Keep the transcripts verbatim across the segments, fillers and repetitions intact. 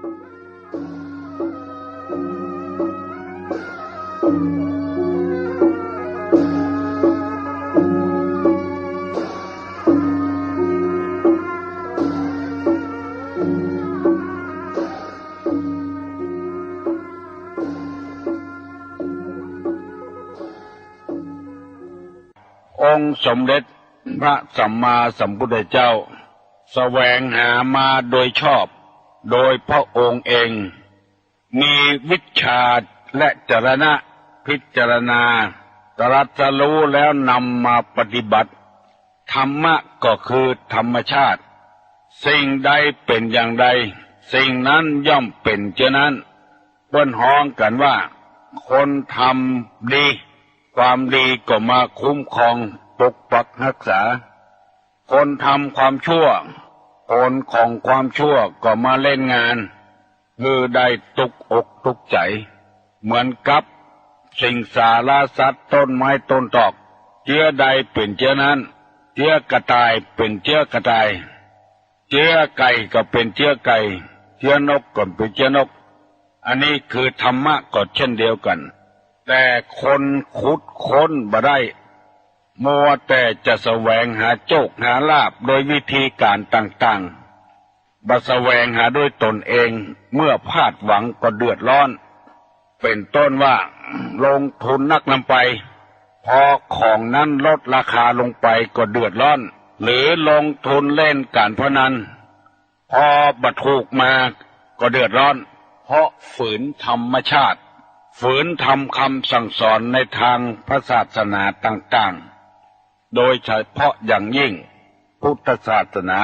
องค์สมเด็จพระสัมมาสัมพุทธเจ้า แสวงหามาโดยชอบ โดยพระองค์เอง มีวิชชาและจรณะ พิจารณา ตรัสรู้แล้วนำมาปฏิบัติ ธรรมะก็คือธรรมชาติ สิ่งใดเป๋นอย่างใด สิ่งนั้นย่อมเป๋นเจ้านั้น เปิ้นฮ้องกั๋นว่า คนทำดี ความดีก็มาคุ้มครองปกปักฮักษา คนทำความชั่ว ผลของความชั่วก็มาเล่นงาน หื้อได้ตุ๊กอกตุ๊กใจ๋ เหมือนกับสิงสารสัตว์ ต้นไม้ต้นตอก เจื้อใดเป๋นเจื้อนั้น เจื้อกระต่ายเป๋นเจื้อกระต่าย เจื้อไก่ก็เป๋นเจื้อไก่ เจื้อนกก็เป๋นเจื้อนก อันนี้คือธรรมะก็เช่นเดียวกั๋น แต่คนขุดค้นบ่ได้ มัวแต่จะแสวงหาโชคหาลาภโดยวิธีก๋านต่างๆ บ่แสวงหาด้วยตนเอง เมื่อพลาดหวังก็เดือดร้อน เป๋นต้นว่า ลงทุนนักนำไป พอของนั้นลดราคาลงไปก็เดือดร้อน หรือลงทุนเล่นก๋านพนัน พอบ่ถูกมาก็เดือดร้อน เพราะฝืนธรรมชาติ ฝืนธรรมคำสั่งสอนในทางพระศาสนาต่างๆ โดยเฉพาะอย่างยิ่งพุทธศาสนา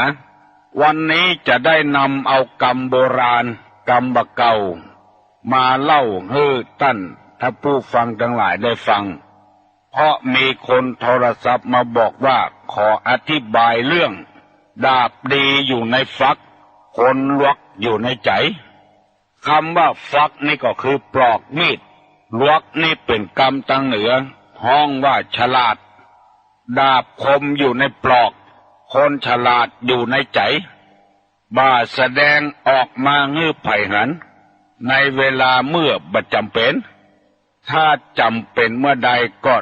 วันนี้จะได้นำเอากำโบราณ กำบ่าเก่า มาเล่าหื้อต้านท่านผู้ฟังตังหลายได้ฟัง เพราะมีคนโทรศัพท์มาบอกว่าขออธิบายเรื่อง ดาบดีอยู่ในฝัก คนหลวกอยู่ในใจ๋ กำว่าฝักนี่ก็คือปลอกมีด หลวกนี่เป๋นกำตางเหนือ ฮ้องว่าฉลาด ดาบคมอยู่ในปลอก คนฉลาดอยู่ในใจ๋ บ่าแสดงออกมาหื้อใผหัน ในเวลาเมื่อบ่จ๋ำเป๋น ถ้าจ๋ำเป๋นเมื่อใดก็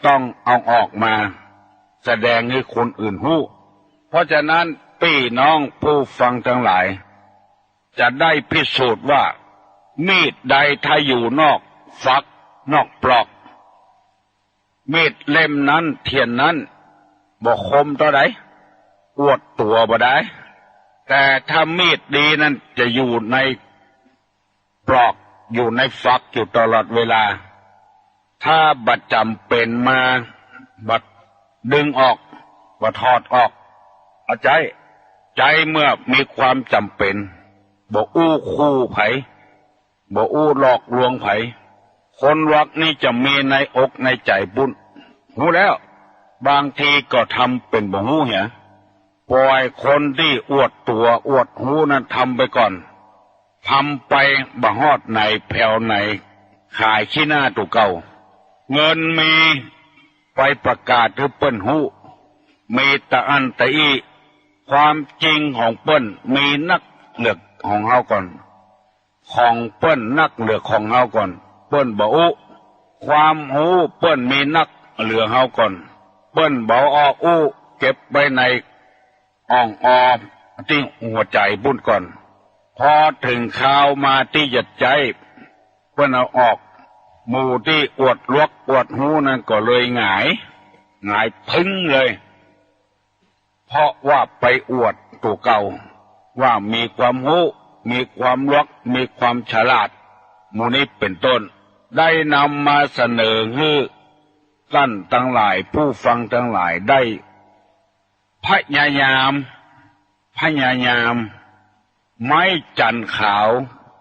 ต้องเอาออกมาแสดงหื้อคนอื่นฮู้ เพราะฉะนั้นปี้น้องผู้ฟังตังหลาย จะได้พิสูจน์ว่า มีดใดถ้าอยู่นอกฝักนอกปลอก มีดเล่มนั้นเถียนนั้นบ่คมเต้าใด อวดตั๋วบ่ได้ แต่ถ้ามีดดีนั้นจะอยู่ในปลอก อยู่ในฝักอยู่ตลอดเวลา ถ้าบ่จ๋ำเป๋นมา บ่ดึงออก บ่ถอดออก เอาใจ๊ ใจ๊เมื่อมีความจ๋ำเป๋น บ่อู้คู่ใผ บ่อู้หลอกลวงใผ คนหลวกนี่จะมีในอกในใจ๋ปุ้น ฮู้แล้ว บางทีก็ทำเป๋นบ่ฮู้เหีย ปล่อยคนตี้อวดตั๋วอวดฮู้นั้นทำไปก่อน ทำไปบ่ฮอดไหนแผวไหน ขายขี้หน้าตั๋วเก่า เงินมีไปประกาศหื้อเปิ้นฮู้ มีตะอั้นตะอี้ ความจริงของเปิ้นมีนักเหลือของเฮาก่อน ของเปิ้นนักเหลือของเฮาก่อน เปิ้นบ่อู้ ความฮู้เปิ้นมีนักเหลือเฮาก่อน เปิ้นบ่ออกอู้ เก็บไว้ในอ่องออตี้หัวใจ๋ปุ้นก่อน พอเถิงคราวมาตี้จะใจ๊ เปิ้นเอาออก หมู่ตี้อวดหลวกอวดฮู้นั้นก็เลยหงาย หงายพึ้งเลย เพราะว่าไปอวดตั๋วเก่า ว่ามีความฮู้ มีความหลวก มีความฉลาด หมู่นี้เป๋นต้น ได้นำมาเสนอหื้อต้านตังหลาย ผู้ฟังตังหลายได้พยายาม พยายาม ไม้จันขาว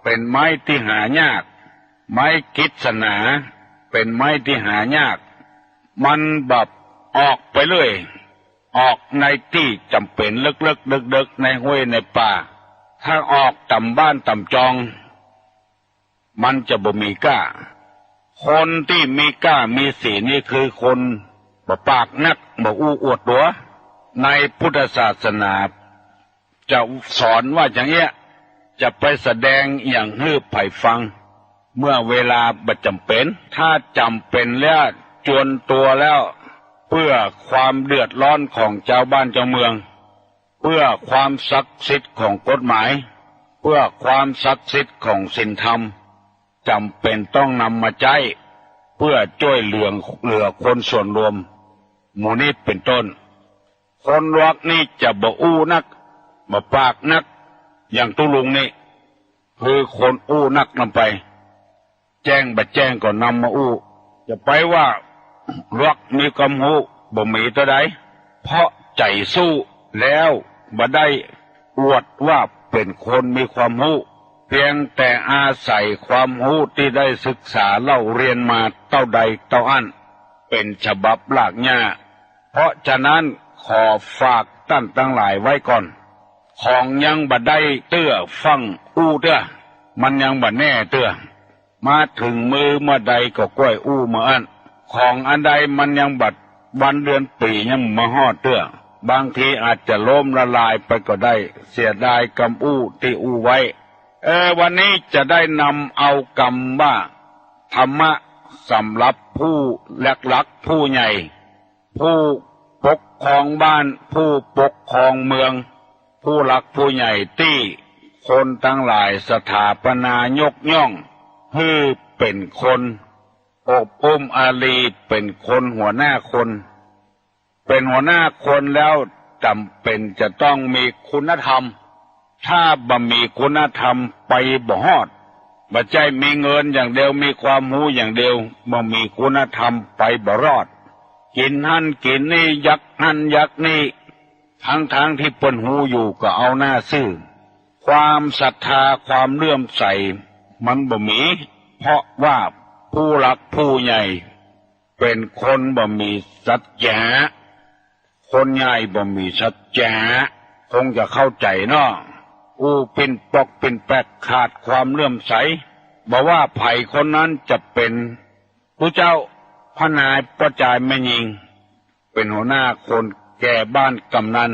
เป๋นไม้ตี้หายาก ไม้กฤษณาเป๋นไม้ตี้หายาก มันบ่ออกไปเรื่อย ออกในตี้จ๋ำเป๋นเลิกๆ เดิกๆ ในห้วยในป่า ถ้าออกต่ำบ้านต่ำจอง มันจะบ่มีก้า คนตี้มีก้ามีศีลนี่คือคนบ่ปากนัก บ่อู้อวดตั๋ว ในพุทธศาสนาจะสอนว่าอย่างเงี้ย จะไปแสดงหยังหื้อใผฟัง เมื่อเวลาบ่จ๋ำเป๋น ถ้าจ๋ำเป๋นแล้ว จวนตั๋วแล้ว เปื้อความเดือดร้อนของจาวบ้านจาวเมือง เปื้อความศักดิ์สิทธิ์ของกฎหมาย เปื้อความศักดิ์สิทธิ์ของศีลธรรม จ๋ำเป๋นต้องนำมาใจ๊ เปื้อจ้วยเหลือ เหลือคนส่วนรวม หมู่นี้เป๋นต้น คนหลวกนี่จะบ่อู้นัก บ่ปากนัก อย่างตุ๊ลุงนี่ คือคนอู้นักนำไป แจ้งบ่แจ้งก็นำมาอู้ จะไปว่าหลวกมีความฮู้ บ่มีเตื้อใด เพราะใจ๋สู้แล้วบ่ได้อวดว่าเป๋นคนมีความฮู้ เปียงแต่อาศัยความฮู้ตี้ได้ศึกษาเล่าเรียนมาเต้าใดเต้าอั้น เป๋นฉบับรากหญ้า เพราะฉะนั้นขอฝากต้านตังหลายไว้ก่อน ของยังบ่ได้เตื้อฟั่งอู้เตื้อ มันยังบ่แน่เตื้อ มาเถิงมือเมื่อใดก็ก้อยอู้เมื่ออั้น ของอันใดมันยังบ่ วันเดือนปี๋ยังบ่ฮอดเตื้อ บางทีอาจจะล้มละลายไปก็ได้ เสียดายกำอู้ตี้อู้ไว้ เออ วันนี้จะได้นำเอากำว่า ธรรมะสำหรับผู้หลักๆ ผู้ใหญ่ ผู้ปกครองบ้าน ผู้ปกครองเมือง ผู้หลักผู้ใหญ่ตี้คนตังหลายสถาปนายกย่อง หื้อเป๋นคนอบอุ้มอารี เป๋นคนหัวหน้าคน เป๋นหัวหน้าคนแล้วจ๋ำเป๋นจะต้องมีคุณธรรม ถ้าบ่มีคุณธรรมไปบ่ฮอด บ่ใจ้มีเงินอย่างเดียว มีความฮู้อย่างเดียว บ่มีคุณธรรมไปบ่รอด กิ๋นหั้นกิ๋นนี่ ยักหั้นยักนี่ ตึงๆ ตี้เปิ้นฮู้อยู่ก็เอาหน้าซื่อ ความศรัทธาความเลื่อมใสมันบ่มี เพราะว่าผู้หลักผู้ใหญ่เป๋นคนบ่มีสัจจะ คนใหญ่บ่มีสัจจะ คงจะเข้าใจ๋เนาะ อู้ปิ้นป๊อกปิ้นแป๊ก ขาดความเลื่อมใส บ่ว่าใผคนนั้นจะเป๋นผู้เจ้า ป้อจาย ป้อจายแม่ญิง เป๋นหัวหน้าคนแก่บ้าน กำนัน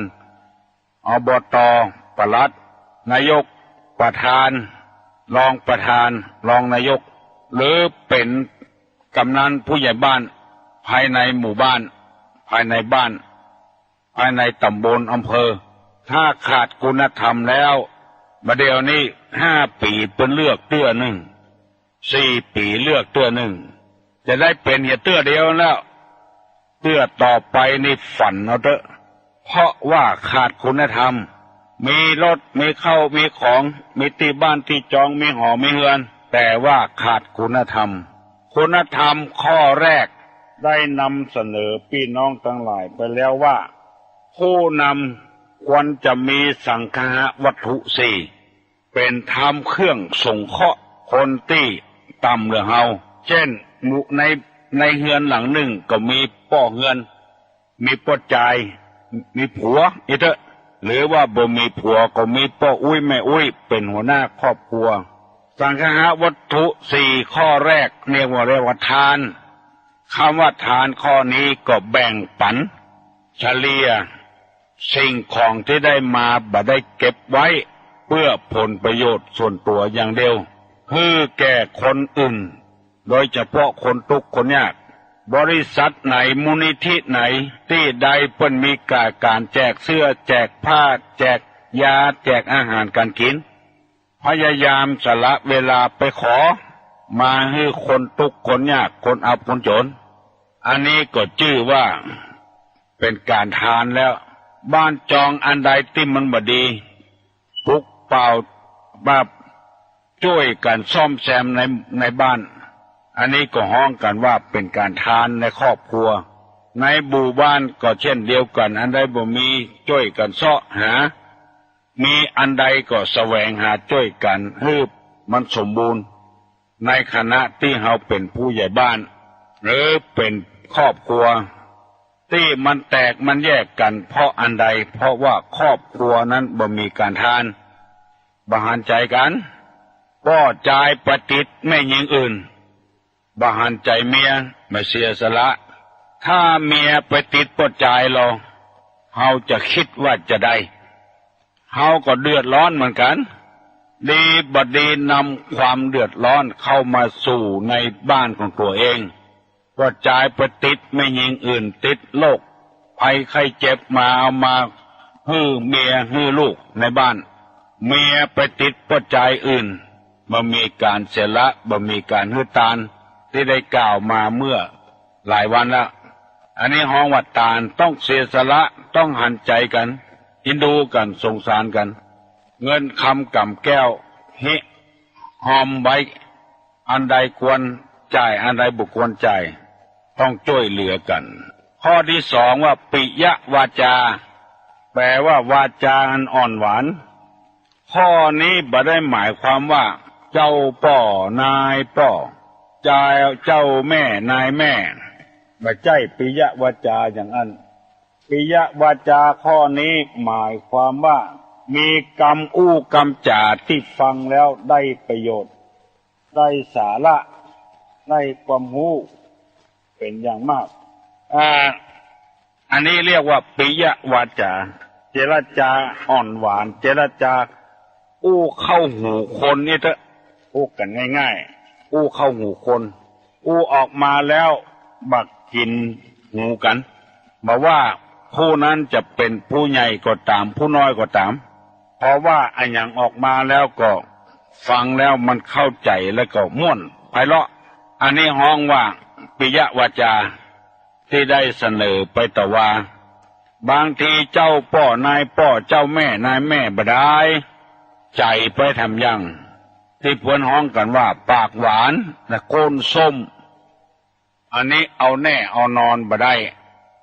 อบต.ปลัด นายก ประธาน รองประธาน รองนายก หรือเป๋นกำนันผู้ใหญ่บ้าน ภายในหมู่บ้าน ภายในบ้าน ภายในตำบลอำเภอ ถ้าขาดคุณธรรมแล้ว บ่าเดี่ยวนี้ห้าปี๋เปิ้นเลือกเตื้อนึ่ง สี่ปี๋เลือกเตื้อนึ่ง จะได้เป๋นเหียเตื้อเดียวแล้ว เตื้อต่อไปนี่ฝันเอาเต๊อะ เพราะว่าขาดคุณธรรม มีรถ มีเข้า มีของ มีตี้บ้านตี้จอง มีหอ มีเฮือน แต่ว่าขาดคุณธรรม คุณธรรมข้อแรกได้นำเสนอปี้น้องตังหลายไปแล้วว่า ผู้นำควรจะมีสังคหวัตถุสี่ เป๋นธรรมเครื่องสงเคราะห์คนตี้ต่ำเหลือเฮา เจ้น หมู่ใน ในเฮือนหลังนึ่งก็มีป้อเฮือน มีป้อจาย มีผัว อี้เต๊อะ หรือว่าบ่มีผัวก็มีป้ออุ๊ยแม่อุ๊ย เป๋นหัวหน้าครอบครัว สังคหวัตถุสี่ข้อแรกเรียกว่า เรียกว่าทาน กำว่าทานข้อนี้ก็แบ่งปั๋น เฉลี่ยสิ่งของตี้ได้มา บ่ได้เก็บไว้เปื้อผลประโยชน์ส่วนตั๋วอย่างเดียว หื้อแก่คนอื่น โดยเฉพาะคนตุ๊กข์คนยาก บริษัทไหน มูลนิธิไหน ตี้ใดเปิ้นมีก๋า ก๋านแจกเสื้อ แจกผ้า แจกยา แจกอาหารก๋านกิ๋น พยายามสละเวลาไปขอมาหื้อคนตุ๊กข์คนยาก คนอับคนจ๋น อันนี้ก็จื้อว่าเป๋นก๋านทานแล้ว บ้านจองอันใดตี้มันบ่ดี ปุกเป๋า แบบจ้วยกั๋นซ่อมแซมใน ในบ้าน อันนี้ก็ฮ้องกั๋นว่าเป๋นก๋านทานในครอบครัว ในหมู่บ้านก็เช่นเดียวกั๋น อันใดบ่มีจ้วยกั๋นเซาะหา มีอันใดก็แสวงหาจ้วยกั๋นหื้อมันสมบูรณ์ ในขณะตี้เฮาเป๋นผู้ใหญ่บ้าน หรือเป๋นครอบครัว ตี้มันแตกมันแยกกั๋นเพราะอันใด เพราะว่าครอบครัวนั้นบ่มีก๋านทาน บ่หันใจ๋กั๋น ป้อจายไปติดแม่ญิงอื่น บ่หันใจ๋เมีย บ่เสียสละ ถ้าเมียไปติดป้อจายลอ เฮาจะกึ๊ดว่าจาใด เฮาก็เดือดร้อนเหมือนกั๋น ดีบ่ดีนำความเดือดร้อนเข้ามาสู่ในบ้านของตั๋วเอง ก็จายไปติดแม่ญิงอื่น ติดโรคภัยไข้เจ็บมา เอามาหื้อเมียหื้อลูกในบ้าน เมียไปติดป้อจายอื่น บ่มีก๋านเสียสละ บ่มีก๋านหื้อตาน ตี้ได้กล่าวมาเมื่อหลายวันแล้ว อันนี้ฮ้องว่าตาน ต้องเสียสละ ต้องหันใจ๋กั๋น เอ็นดูกั๋น สงสารกั๋น เงินคำก๋ำแก้ว ฮิฮอมไว้ อันใดควรจ่าย อันใดบ่ควรจ่าย ต้องจ้วยเหลือกั๋น ข้อตี้สองว่า ปิยวาจา แปลว่า วาจาอันอ่อนหวาน ข้อนี้บ่ได้หมายความว่า เจ้าป้อ นายป้อ เจ้า เจ้าแม่ นายแม่ บ่ใจ้ปิยวาจาอย่างอั้น ปิยวาจาข้อนี้หมายความว่า มีกำอู้กำจ๋าตี้ฟังแล้วได้ประโยชน์ ได้สาระ ได้ความฮู้ เป๋นอย่างมาก อ่า อันนี้เรียกว่าปิยวาจา เจรจาอ่อนหวาน เจรจาอู้เข้าหูคนนี่เต๊อะ อู้กั๋นง่ายๆ อู้เข้าหูคน อู้ออกมาแล้วบ่กิ๋นหูกั๋น บ่ว่าผู้นั้นจะเป๋นผู้ใหญ่ก็ต๋าม ผู้น้อยก็ต๋าม เพราะว่าอะหยังออกมาแล้วก็ฟังแล้วมันเข้าใจ๋แล้วก็ม่วนไพเราะ อันนี้ฮ้องว่าปิยวาจา ตี้ได้เสนอไปต่อว่า บางทีเจ้าป้อ นายป้อ เจ้าแม่ นายแม่บ่ดายใจ๋ไปแถมยัง ตี้เปิ้นฮ้องกั๋นว่า ปากหวาน และก้นส้ม อันนี้เอาแน่เอานอนบ่ได้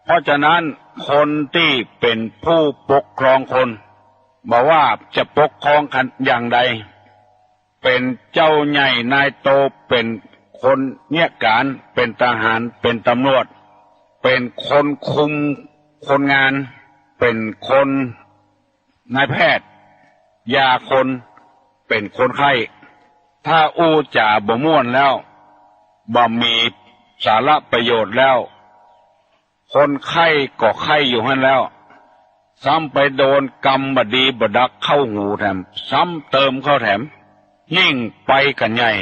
เพราะฉะนั้นคนตี้เป๋นผู้ปกครองคน บ่ว่าจะปกครองกั๋นอย่างใด เป๋นเจ้าใหญ่นายโต เป๋นคนเยียะก๋าน เป๋นทหาร เป๋นตำรวจ เป๋นคนคุมคนงาน เป๋นคนนายแพทย์ ยาคน เป๋นคนไข้ ถ้าอู้จ๋าบ่ม่วนแล้ว บ่มีสาระประโยชน์แล้ว คนไข้ก็ไข้อยู่หั้นแล้ว ซ้ำไปโดนกำบ่ดีบ่ดักเข้าหูแถม ซ้ำเติมเข้าแถม ยิ่งไปกั๋นใหญ่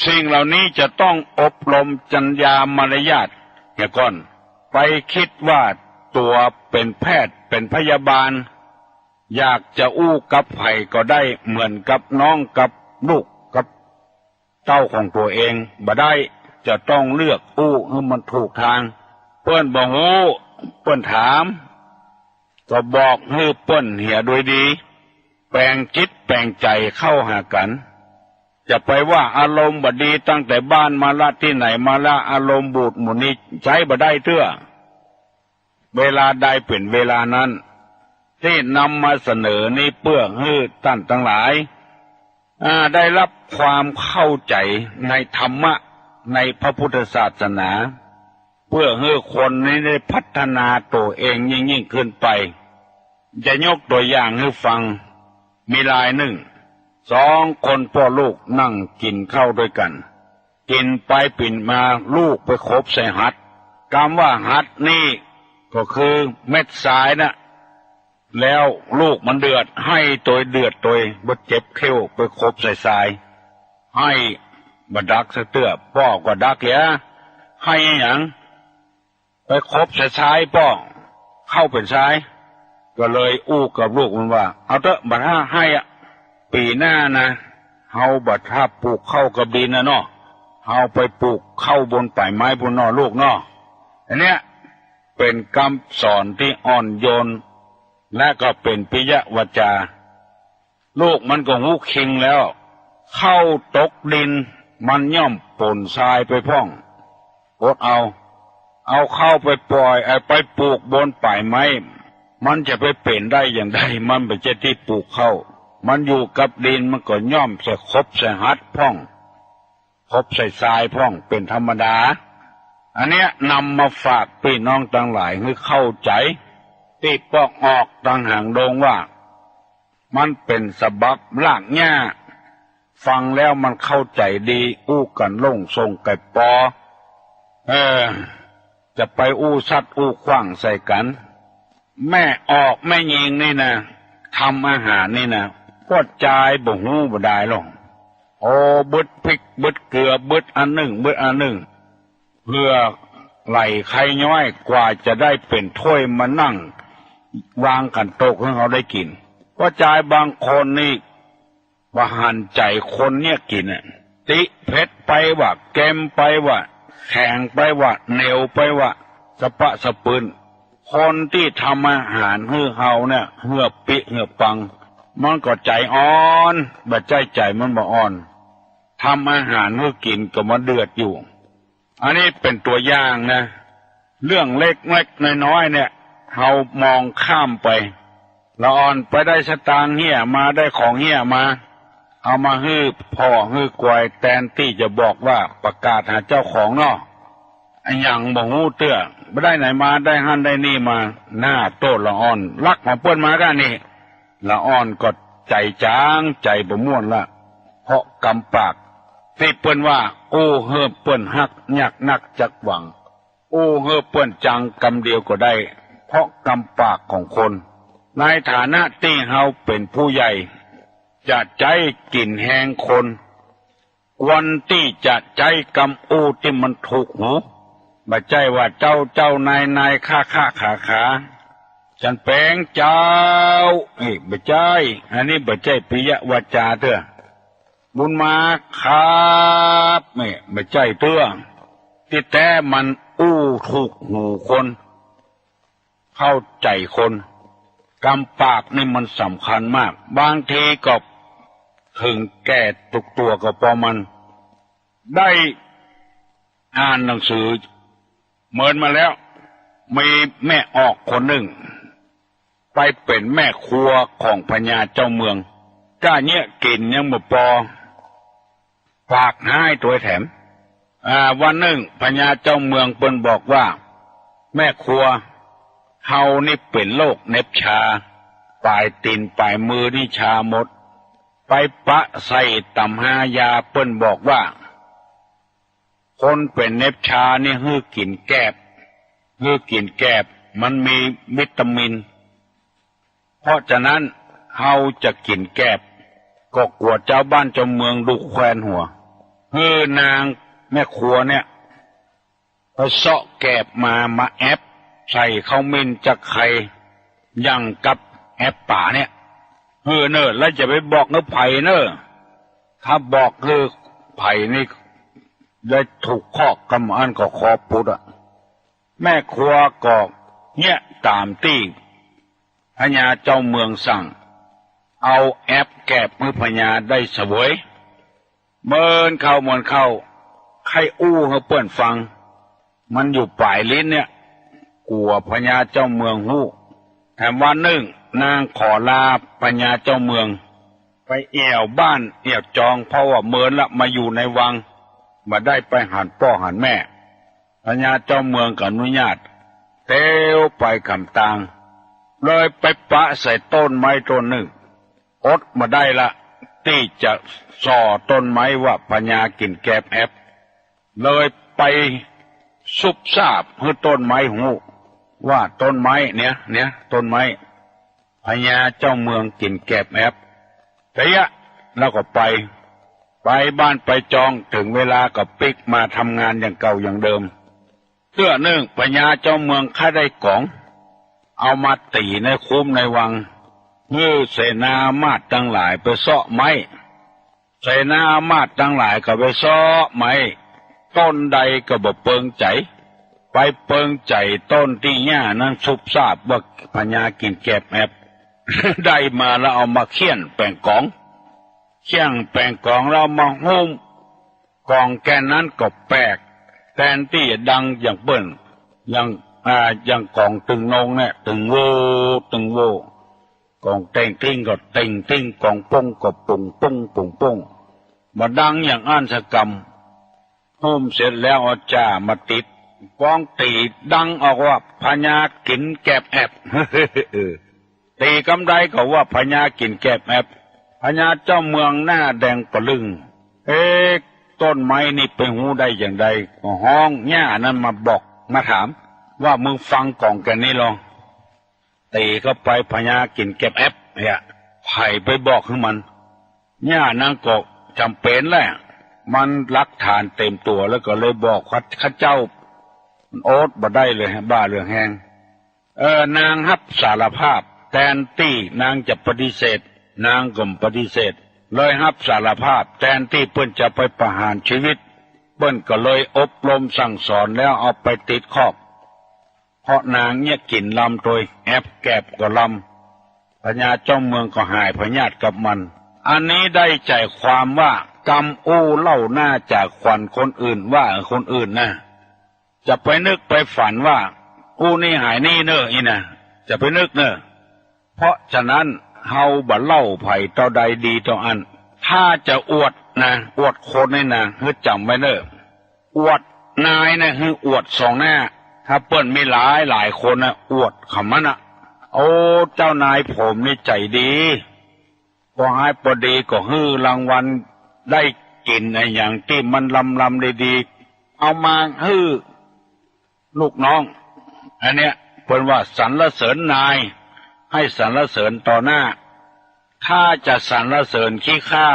สิ่งเหล่านี้จะต้องอบรมจัญญามารยาทเหียก่อน ไปกึ๊ดว่าตั๋วเป๋นแพทย์เป๋นพยาบาล อยากจะอู้กับใผก็ได้ เหมือนกับน้องกับลูกกับ เต้าของตั๋วเองบ่ได้ จะต้องเลือกอู้หื้อมันถูกตาง เปิ้นบ่ฮู้ เปิ้นถาม ก็บอกหื้อเปิ้นเหียโดยดี แป๋งจิตแป๋งใจ๋เข้าหากั๋น จะไปว่าอารมณ์บ่ดีตั้งแต่บ้านมาละ ตี้ไหนมาละ อารมณ์บูดหมู่นี้ใจ๊บ่ได้เตื้อ เวลาใดเป๋นเวลานั้น ตี้นำมาเสนอนี้เปื้อหื้อต้านตังหลาย อ่า ได้ฮับความเข้าใจ๋ในธรรมะในพระพุทธศาสนา เปื้อหื้อคนนี้ได้พัฒนาตั๋วเองยิ่งๆ ขึ้นไป จะยกตั๋วอย่างหื้อฟัง มีรายนึ่ง สองคนป้อลูกนั่งกิ๋นข้าวตวยกั๋น กิ๋นไปกิ๋นมาลูกไปขบใส่หัด กำว่าหัดนี่ก็คือเม็ดทรายนะ แล้วลูกมันเดือด ไห้ตวยเดือดตวย บ่เจ็บเขี้ยว ไปขบใส่ทราย ไห้บ่ดักสักเตื้อ ป้อก็ดักเหีย ไห้อะหยัง ไปขบใส่ทรายป้อ ข้าวเป๋นทราย ก็เลยอู้กับลูกมันว่า เอาเต๊อะ บ่ถ้าไห้อะ ปี๋หน้านะ เฮาบ่ถ้าปลูกข้าวกับดินนะเนาะ เฮาไปปลูกข้าวบนป่ายไม้ปู้นเนาะลูกเนาะ อันเนี้ยเป๋นกำสอนตี้อ่อนโยน และก็เป๋นปิยวาจา ลูกมันก็ฮู้คิงแล้ว ข้าวตกดินมันย่อมป๋นทรายไปพ่อง อดเอา เอาข้าวไปป่อย เอ่อ ไปปลูกบนป่ายไม้ มันจะไปเป๋นได้อย่างใด มันบ่ใจ้ตี้ปลูกข้าว มันอยู่กับดินมันก็ย่อมใส่ขบใส่หัดพ่อง ขบใส่ทรายพ่องเป๋นธรรมดา อันเนี้ยนำมาฝากปี้น้องตังหลายหื้อเข้าใจ๋ ตี้ปอกออกตังหางดงว่า มันเป๋นสะบับรากหญ้า ฟังแล้วมันเข้าใจ๋ดี อู้กั๋นโล่งโซ่งไก่ปอ เออ จะไปอู้สัดอู้ขว้างใส่กั๋น แม่ออกแม่ญิงนี่นะ ทำอาหารนี่นะ ป้อจายบ่ฮู้บ่ดายหรอก โอ้ บึดพริก บึดเกลือ บึดอันนึ่ง บึดอันนึ่ง เพื่อไหล่ใค่ย้อย กว่าจะได้เป๋นถ้วยมานั่งวางกั๋นโต๊ะหื้อเฮาได้กิ๋น ป้อจายบางคนนี่ บ่หันใจ๋คนเยียะกิ๋นอะ ติเผ็ดไปว่า เก็มไปว่า แข็งไปว่า เหนียวไปว่า สะปะสะปืน คนตี้ทำอาหารหื้อเฮาเนี่ย เหื้อปิ๊เหื้อปัง มันก็ใจ๋อ่อน บ่ใจ้ใจ๋มันบ่อ่อน ทำอาหารหื้อกิ๋นก็บ่เดือดอยู่ อันนี้เป๋นตั๋วอย่างนะ เรื่องเล็กๆ น้อยๆ เนี่ย เฮามองข้ามไป ละอ่อนไปได้สตางค์เฮี้ยมา ได้ของเฮี้ยมา เอามาหื้อพ่อหื้อกวย แตนตี้จะบอกว่าประกาศหาเจ้าของเนาะ อะหยังบ่ฮู้เตื้อ บ่ได้ไหนมา ได้หั้นได้นี่มา หน้าโต้ษละอ่อน ลักของเปิ้นมาก้านี่ ละอ่อนก็ใจ๋จ๋าง ใจ๋บ่ม่วนละ เพราะกำปาก ตี้เปิ้นว่า อู้หื้อเปิ้นฮัก ยากนักจักหวัง อู้หื้อเปิ้นจังกำเดียวก็ได้ เพราะกำปากของคน ในฐานะตี้เฮาเป๋นผู้ใหญ่ จะใจ๊กิ๋นแฮงคน ควรตี้จะใจ๊กำอู้ตี้มันถูกหู บ่ใจ้ว่าเจ้าเจ้า นายนาย ข้าข้า ขาขา ฉันแป๋งเจ้า เอ้ย บ่ใจ้ อันนี้บ่ใจ้ปิยวาจาเตื้อ บุญมาครับ เอ้ย บ่ใจ้เตื้อ ตี้แต๊มันอู้ถูกหูคน เข้าใจ๋คน กำปากนี่มันสำคัญมาก บางทีก็เถิงแก่ตั๋วก็ปอมัน ได้อ่านหนังสือเมินมาแล้ว มีแม่ออกคนนึ่ง ไปเป๋นแม่ครัวของพญาเจ้าเมือง ก้าเยียะกิ๋นยังบ่ปอ ปากฮ้ายตวยแถม อ่า วันนึ่งพญาเจ้าเมืองเปิ้นบอกว่า แม่ครัว เฮานี่เป๋นโรคเหน็บชา ป๋ายตี๋นป๋ายมือนี่ชาหมด ไปปะใส่ต๋ำฮายา เปิ้นบอกว่า คนเป๋นเหน็บชานี่หื้อกิ๋นแกบ หื้อกิ๋นแกบ มันมีวิตามิน เพราะฉะนั้นเฮาจะกิ๋นแกบ ก็กั๋วจาวบ้านจาวเมืองดูแควนหัว หื้อนางแม่ครัวเนี่ย ไปเซาะแกบมา มาแอบใส่ข้าวเหม็นจักไข่ อย่างกับแอบป๋าเนี่ย หื้อเน่อ แล้วจะไปบอกหื้อใผเน่อ ถ้าบอกหื้อใผนี่ ได้ถูกคอกกำอันก็คอปุดอะ แม่ครัวก็เยียะต๋ามตี้พญาเจ้าเมืองสั่ง เอาแอบแกบหื้อพญาได้เสวย เมินเข้าเมินเข้า ใค่อู้หื้อเปิ้นฟัง มันอยู่ป๋ายลิ้นเนี่ย กั๋วพญาเจ้าเมืองฮู้ แถมวันนึ่งนางขอลาพญาเจ้าเมือง ไปแอ่วบ้านแอ่วจอง เพราะว่าเมินละ มาอยู่ในวัง บ่ได้ไปหันป้อหันแม่ พญาเจ้าเมืองก็อนุญาต เตียวไปกำตาง เลยไปปะใส่ต้นไม้ต้นนึ่ง อดบ่ได้ละ ตี้จะส่อต้นไม้ว่าพญากิ๋นแกบแอบ เลยไปซุบซาบหื้อต้นไม้ฮู้ ว่าต้นไม้เนี่ย เนี่ย ต้นไม้ พญาเจ้าเมืองกิ๋นแกบแอบ เตี้ยะ แล้วก็ไป ไปบ้านไปจอง เถิงเวลาก็ปิ๊กมาทำงานอย่างเก่าอย่างเดิม เตื้อนึ่งพญาเจ้าเมืองใค่ได้ก๋อง เอามาตี๋ในคุ้มในวัง หื้อเสนามาตย์ตังหลายไปเซาะไม้ เสนามาตย์ตังหลายก็ไปเซาะไม้ ต้นใดก็บ่เปิงใจ๋ ไปเปิงใจ๋ต้นตี้หญ้านั้นซุบซาบว่าพญากิ๋นแกบแอบ ได้มาแล้วเอามาเคี่ยนแป๋งก๋อง เคี่ยนแป๋งก๋องแล้วเอามาหุ้ม ก๋องแก่นนั้นก็แปลก แตนตี้จะดังอย่างเปิ้น อย่าง อ่า อย่างก๋องตึงนงเนี่ย ตึงโว ตึงโว ก๋องเต่งติ้งก็เต่งติ้ง ก๋องป้งก็ป้งป้งป้งป้ง บ่ดังอย่างอั้นสักกำ หุ้มเสร็จแล้วเอาจ้ามาติด ป้องตี๋ดังออกว่า พญากิ๋นแกบแอบ ตี๋กำใดก็ว่าพญากิ๋นแกบแอบ พญาเจ้าเมืองหน้าแดงปะลึ้ง เอ๊ะ ต้นไม้นี่ไปฮู้ได้อย่างใด ก็ฮ้องหญ้านั้นมาบอกมาถาม ว่ามึงฟังก๋องแก่นนี้ลอง ตี๋เข้าไปพญากิ๋นแกบแอบเนี่ย ใผไปบอกหื้อมัน เนี่ยนางก็จ๋ำเป๋นแหละ มันหลักฐานเต๋มตั๋วแล้วก็เลยบอกข้า ข้าเจ้า มันอดบ่ได้เลย บ้าเลือดแฮง เออ นางฮับสารภาพ แตนตี้นางจะปฏิเสธ นางก็บ่ปฏิเสธ เลยฮับสารภาพ แตนตี้เปิ้นจะไปประหารชีวิต เปิ้นก็เลยอบรมสั่งสอนแล้วเอาไปติดคอก เพราะนางเนี่ยกิ๋นลำตวย แอบแกบก็ลำ พญาเจ้าเมืองก็หายพยาธิกับมัน อันนี้ได้ใจ๋ความว่า กำอู้เล่าหน้าจ๋าขวัญคนอื่นว่าคนอื่นนะ จะไปนึกไปฝันว่า อู้นี่หายนี่เน่อ อี้นะ จะไปนึกเน่อ เพราะฉะนั้นเฮาบ่เล่าใผเต้าใดดีเต้าอั้น ถ้าจะอวดนะ อวดคนนี่นะ หื้อจ๋ำไว้เน่อ อวดนายนะ หื้ออวดสองหน้า ถ้าเปิ้นมีหลายหลายคนนะ อวดเขามันนะ โอ้ เจ้านายผมนี่ใจ๋ดี ปอฮ้ายปอดีก็หื้อรางวัล ได้กิ๋นอะหยังตี้มันลำๆ ดีๆ เอามาหื้อลูกน้อง อันเนี้ยเปิ้นว่าสรรเสริญนาย ให้สรรเสริญต่อหน้า ถ้าจะสรรเสริญขี้ข้า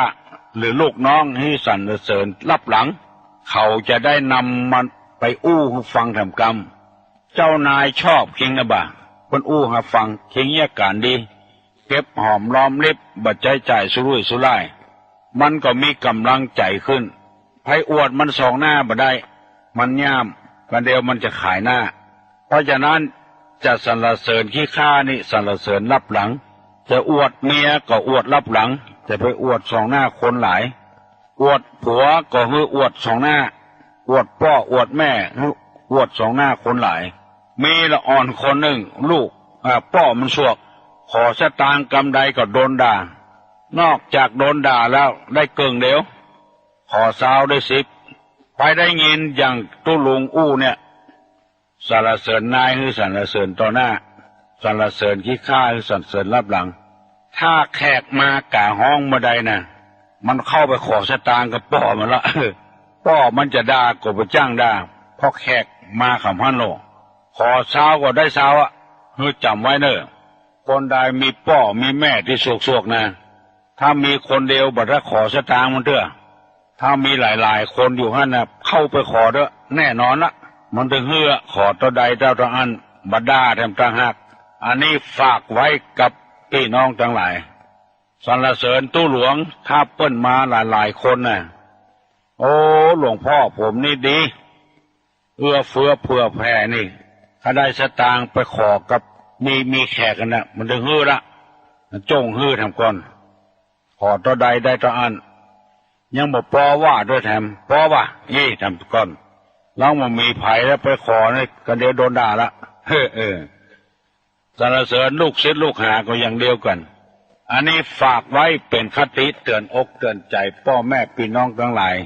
หรือลูกน้อง หื้อสรรเสริญลับหลัง เขาจะได้นำมันไปอู้หื้อฟังแถมกำ เจ้านายชอบคิงนะบ่า เปิ้นอู้หาฟัง คิงเยียะก๋านดี เก็บหอมรอมริบ บ่ใจ๊จ่ายสุรุ่ยสุร่าย มันก็มีก๋ำลังใจ๋ขึ้น ใผอวดมันสองหน้าบ่ได้ มันย่าม วันเดียวมันจะขายหน้า เพราะฉะนั้นจะสรรเสริญขี้ข้านี่สรรเสริญลับหลัง จะอวดเมียก็อวดลับหลัง จะไปอวดสองหน้าคนหลาย อวดผัวก็หื้ออวดสองหน้า อวดป้ออวดแม่หื้ออวดสองหน้าคนหลาย มีละอ่อนคนนึ่ง ลูก อ่า ป้อมันสวก ขอสตางค์กำใดก็โดนด่า นอกจากโดนด่าแล้วได้เกิ่งเดียว ขอซาวได้สิบ ใผได้ยินอย่างตุ๊ลุงอู้เนี่ย สรรเสริญนายหื้อสรรเสริญต่อหน้า สรรเสริญขี้ข้าหื้อสรรเสริญลับหลัง ถ้าแขกมาก๋าฮ้องเมื่อใดนะ มันเข้าไปขอสตางค์กับป้อมันละ ป้อมันจะด่าก็บ่จ้างด่า เพราะแขกมาขำหั้นโล ขอซาวก็ได้ซาวอะ หื้อจ๋ำไว้เน่อ คนใดมีป้อมีแม่ตี้สวกๆ นะ ถ้ามีคนเดียวบ่ได้ขอสตางค์มันเตื้อ ถ้ามีหลายๆ คนอยู่หั้นน่ะ เข้าไปขอเต๊อะ แน่นอนละ มันตึงหื้อ ขอเต้าใดเต้าอั้น บ่ด่าแถมต่างหาก อันนี้ฝากไว้กับปี้น้องตังหลาย สรรเสริญตุ๊หลวง ถ้าเปิ้นมาหลายๆ คนน่ะ โอ้ หลวงพ่อผมนี่ดี เอื้อเฟื้อเผื่อแผ่นี่ ถ้าได้สตางค์ไปขอกับ มี มีแขกกั๋นน่ะ มันตึงหื้อละ จ้องหื้อแถมก่อน ขอเต้าใดได้เต้าอั้น ยังบ่ปอว่าตวยแถม ปอว่าอี้แถมก่อน ลองบ่มีใผแล้วไปขอนี่ ก๋านเดียวโดนด่าละ เออ เออ สรรเสริญลูกศิษย์ลูกหาก็อย่างเดียวกั๋น อันนี้ฝากไว้เป๋นคติเตื๋อนอกเตื๋อนใจ๋ป้อแม่ปี้น้องตังหลาย